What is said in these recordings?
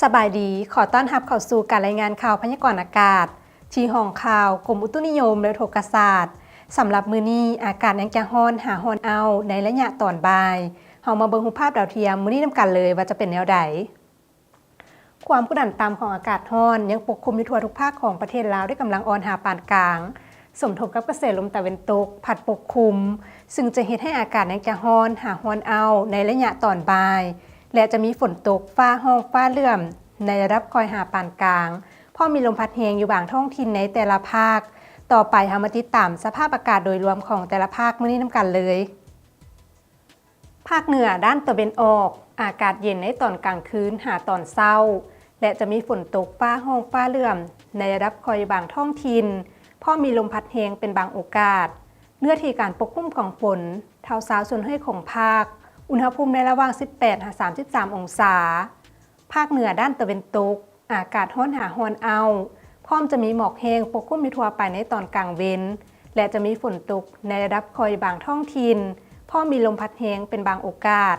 ສະບາຍດີ, ຂໍຕ້ອນຮັບເຂົ້າສູ່ການລາຍງານຂ່າວພະຍາກອນອາກາດ ທີ່ຫ້ອງຂ່າວກົມອຸຕຸນິຍົມ ແລະ ອຸທົກກະສາດ. ສຳລັບມື້ນີ້, ອາກາດຍັງຈະຮ້ອນຫາຮ້ອນເອົາໃນໄລຍະຕອນບ່າຍ. ເຮົາມາເບິ່ງຮູບພາບດາວທຽມມື້ນີ້ນຳກັນເລີຍວ່າຈະເປັນແນວໃດ. ຄວາມກົດດັນຕ່ຳຂອງອາກາດຮ້ອນຍັງປົກຄຸມຢູ່ທົ່ວທຸກພາກຂອງປະເທດລາວ ດ້ວຍກຳລັງອ່ອນຫາປານກາງ, ສົມທົບກັບກະແສລົມຕາເວັນຕົກພັດປົກຄຸມ, ຊຶ່ງຈະເຮັດໃຫ້ອາກາດຍັງຈະຮ້ອນຫາຮ້ອນເອົາໃນໄລຍະຕອນບ່າຍ ແລະ ຈະມີຝົນຕົກ, ຟ້າຮ້ອງ, ຟ້າເຫຼື້ອມ ໃນລະດັບຄ່ອຍຫາປານກາງ, ພ້ອມມີລົມພັດແຮງຢູ່ບາງທ້ອງຖິ່ນໃນແຕ່ລະພາກ. ຕໍ່ໄປເຮົາມາຕິດຕາມສະພາບອາກາດໂດຍລວມຂອງແຕ່ລະພາກມື້ນີ້ນຳກັນເລີຍ. ພາກເໜືອດ້ານຕາເວັນອອກ, ອາກາດເຢັນໃນຕອນກາງຄືນຫາຕອນເຊົ້າ ແລະ ຈະມີຝົນຕົກ, ຟ້າຮ້ອງ, ຟ້າເຫຼື້ອມ ໃນລະດັບຄ່ອຍບາງທ້ອງຖິ່ນ, ພ້ອມມີລົມພັດແຮງເປັນບາງໂອກາດ. ເນື້ອທີ່ການປົກຄຸມຂອງຝົນ ເທົ່າຊາວສ່ວນຮ້ອຍຂອງພາກ, ອຸນຫະພູມໃນລະຫວ່າງສິບແປດຫາສາມສິບສາມອົງສາ. ພາກເໜືອດ້ານຕາເວັນຕົກ, ອາກາດຮ້ອນຫາຮ້ອນເອົາ, ພ້ອມຈະມີໝອກແຫ້ງປົກຄຸມຢູ່ທົ່ວໄປໃນຕອນກາງເວັນ ແລະ ຈະມີຝົນຕົກໃນລະດັບຄ່ອຍບາງທ້ອງຖິ່ນ, ພ້ອມມີລົມພັດແຮງເປັນບາງໂອກາດ.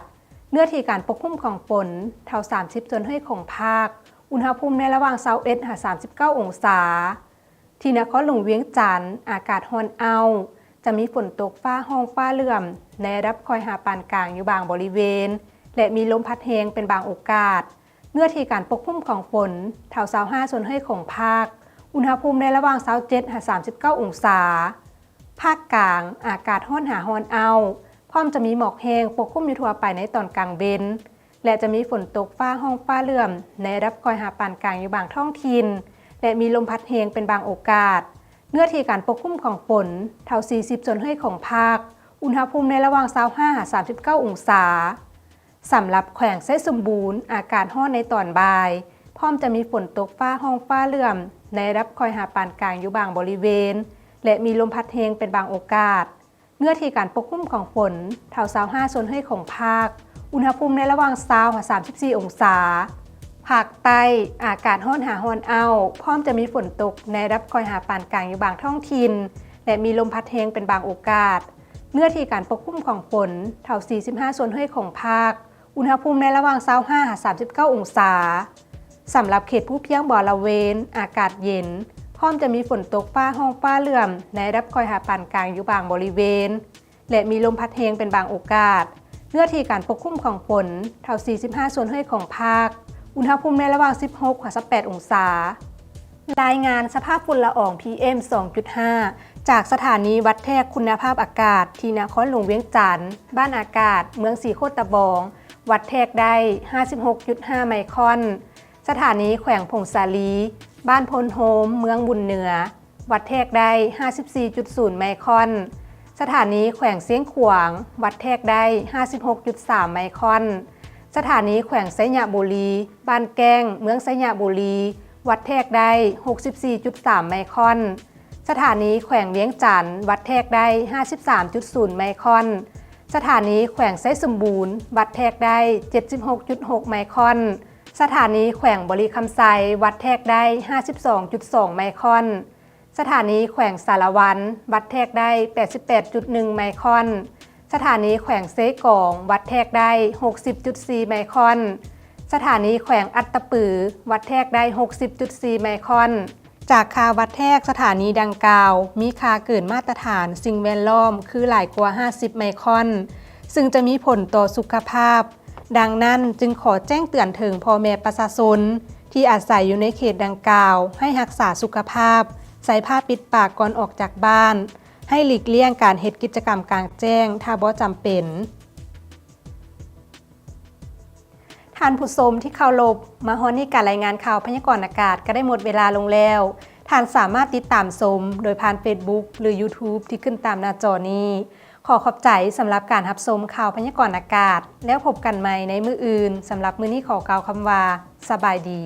ເນື້ອທີ່ການປົກຄຸມຂອງຝົນ ເທົ່າສາມສິບສ່ວນຮ້ອຍຂອງພາກ, ອຸນຫະພູມໃນລະຫວ່າງຊາວເອັດຫາສາມສິບເກົ້າອົງສາ. ທີ່ນະຄອນຫຼວງວຽງຈັນ, ອາກາດຮ້ອນເອົ້າ, ຈະມີຝົນຕົກ, ຟ້າຮ້ອງ, ຟ້າເຫຼື້ອມ ໃນລະດັບຄ່ອຍຫາປານກາງຢູ່ບາງບໍລິເວນ ແລະ ມີລົມພັດແຮງເປັນບາງໂອກາດ. ເນື້ອທີ່ການປົກຄຸມຂອງຝົນ ເທົ່າຊາວຫ້າສ່ວນຮ້ອຍຂອງພາກ, ອຸນຫະພູມໃນລະຫວ່າງຊາວເຈັດຫາສາມສິບເກົ້າອົງສາ. ພາກກາງ, ອາກາດຮ້ອນຫາຮ້ອນເອົ້າ, ພ້ອມຈະມີໝອກແຫ້ງປົກຄຸມຢູ່ທົ່ວໄປໃນຕອນກາງເວັນ ແລະ ຈະມີຝົນຕົກ, ຟ້າຮ້ອງ, ຟ້າເຫຼື້ອມ ໃນລະດັບຄ່ອຍຫາປານກາງຢູ່ບາງທ້ອງຖິ່ນ ແລະ ມີລົມພັດແຮງເປັນບາງໂອກາດ. ເນື້ອທີ່ການປົກຄຸມຂອງຝົນ ເທົ່າສີ່ສິບສ່ວນຮ້ອຍຂອງພາກ, ອຸນຫະພູມໃນລະຫວ່າງຊາວຫ້າຫາສາມສິບເກົ້າອົງສາ. ສຳລັບແຂວງໄຊສົມບູນ, ອາກາດຮ້ອນໃນຕອນບ່າຍ, ພ້ອມຈະມີຝົນຕົກ, ຟ້າຮ້ອງ, ຟ້າເຫຼື້ອມ ໃນລະດັບຄ່ອຍຫາປານກາງຢູ່ບາງບໍລິເວນ ແລະ ມີລົມພັດແຮງເປັນບາງໂອກາດ. ເນື້ອທີ່ການປົກຄຸມຂອງຝົນ ເທົ່າຊາວຫ້າສ່ວນຮ້ອຍຂອງພາກ, ອຸນຫະພູມໃນລະຫວ່າງຊາວຫາສາມສິບສີ່ອົງສາ. ພາກໃຕ້, ອາກາດຮ້ອນຫາຮ້ອນເອົ້າ, ພ້ອມຈະມີຝົນຕົກໃນລະດັບຄ່ອຍຫາປານກາງຢູ່ບາງທ້ອງຖິ່ນ ແລະ ມີລົມພັດແຮງເປັນບາງໂອກາດ. ເນື້ອທີ່ການປົກຄຸມຂອງຝົນ ເທົ່າສີ່ສິບຫ້າສ່ວນຮ້ອຍຂອງພາກ, ອຸນຫະພູມໃນລະຫວ່າງຊາວຫ້າຫາສາມສິບເກົ້າອົງສາ. ສຳລັບເຂດພູພຽງບໍລະເວນ, ອາກາດເຢັນ, ພ້ອມຈະມີຝົນຕົກ, ຟ້າຮ້ອງ, ຟ້າເຫຼື້ອມ ໃນລະດັບຄ່ອຍຫາປານກາງຢູ່ບາງບໍລິເວນ ແລະ ມີລົມພັດແຮງເປັນບາງໂອກາດ. ເນື້ອທີ່ການປົກຄຸມຂອງຝົນ ເທົ່າສີ່ສິບຫ້າສ່ວນຮ້ອຍຂອງພາກ, ອຸນຫະພູມໃນລະຫວ່າງສິບຫົກຫາສິບແປດອົງສາ. ລາຍງານສະພາບຝຸ່ນລະອອງ ພີເອັມ ສອງຈຸດຫ້າ ຈາກສະຖານີວັດແທກຄຸນນະພາບອາກາດທີ່ນະຄອນຫຼວງວຽງຈັນ, ບ້ານອາກາດ, ເມືອງສີໂຄດຕະບອງ, ວັດແທກໄດ້ຫ້າສິບຫົກຈຸດຫ້າໄມຄອນ. ສະຖານີແຂວງຜົ້ງສາລີ, ບ້ານໂພນໂຮມ, ເມືອງບຸນເໜືອ, ວັດແທກໄດ້ຫ້າສິບສີ່ຈຸດສູນໄມຄອນ. ສະຖານີແຂວງຊຽງຂວາງ, ວັດແທກໄດ້ຫ້າສິບຫົກຈຸດສາມໄມຄອນ. ສະຖານີແຂວງໄຊຍະບູລີ, ບ້ານແກ້ງ, ເມືອງໄຊຍະບູລີ, ວັດແທກໄດ້ຫົກສິບສີ່ຈຸດສາມໄມຄອນ. ສະຖານີແຂວງວຽງຈັນ, ວັດແທກໄດ້ຫ້າສິບສາມຈຸດສູນໄມຄອນ. ສະຖານີແຂວງໄຊສົມບູນ, ວັດແທກໄດ້ເຈັດສິບຫົກຈຸດຫົກໄມຄອນ. ສະຖານີແຂວງບໍລິຄຳໄຊ, ວັດແທກໄດ້ຫ້າສິບສອງຈຸດສອງໄມຄອນ. ສະຖານີແຂວງສາລະວັນ, ວັດແທກໄດ້ແປດສິບແປດຈຸດໜຶ່ງໄມຄອນ. ສະຖານີແຂວງເຊກອງ, ວັດແທກໄດ້ຫົກສິບຈຸດສີ່ໄມຄອນ. ສະຖານີແຂວງອັດຕະປື, ວັດແທກໄດ້ຫົກສິບຈຸດສີ່ໄມຄອນ. ຈາກຄ່າວັດແທກສະຖານີດັ່ງກ່າວ ມີຄ່າເກີນມາດຕະຖານສິ່ງແວດລ້ອມ ຄືຫຼາຍກວ່າຫ້າສິບໄມຄອນ, ຊຶ່ງຈະມີຜົນຕໍ່ສຸຂະພາບ. ດັ່ງນັ້ນ, ຈຶ່ງຂໍແຈ້ງເຕືອນເຖິງພໍ່ແມ່ປະຊາຊົນທີ່ອາໄສຢູ່ໃນເຂດດັ່ງກ່າວ ໃຫ້ຮັກສາສຸຂະພາບ, ໃສ່ຜ້າປິດປາກກ່ອນອອກຈາກບ້ານ, ໃຫ້ຫຼີກລ່ຽງການເຮັດກິດຈະກຳກາງແຈ້ງ ຖ້າບໍ່ຈຳເປັນ. ທ່ານຜູ້ຊົມທີ່ເຄົາລົບ, ມາຮອດນີ້ການລາຍງານຂ່າວພະຍາກອນອາກາດກໍໄດ້ໝົດເວລາລົງແລ້ວ. ທ່ານສາມາດຕິດຕາມຊົມໂດຍຜ່ານເຟສບຸກ ຫຼື ຢູທູບ ທີ່ຂຶ້ນຕາມໜ້າຈໍນີ້. ຂໍຂອບໃຈສຳລັບການຮັບຊົມຂ່າວພະຍາກອນອາກາດ. ແລ້ວພົບກັນໃໝ່ໃນມື້ອື່ນ. ສຳລັບມື້ນີ້ຂໍກ່າວຄຳວ່າ ສະບາຍດີ.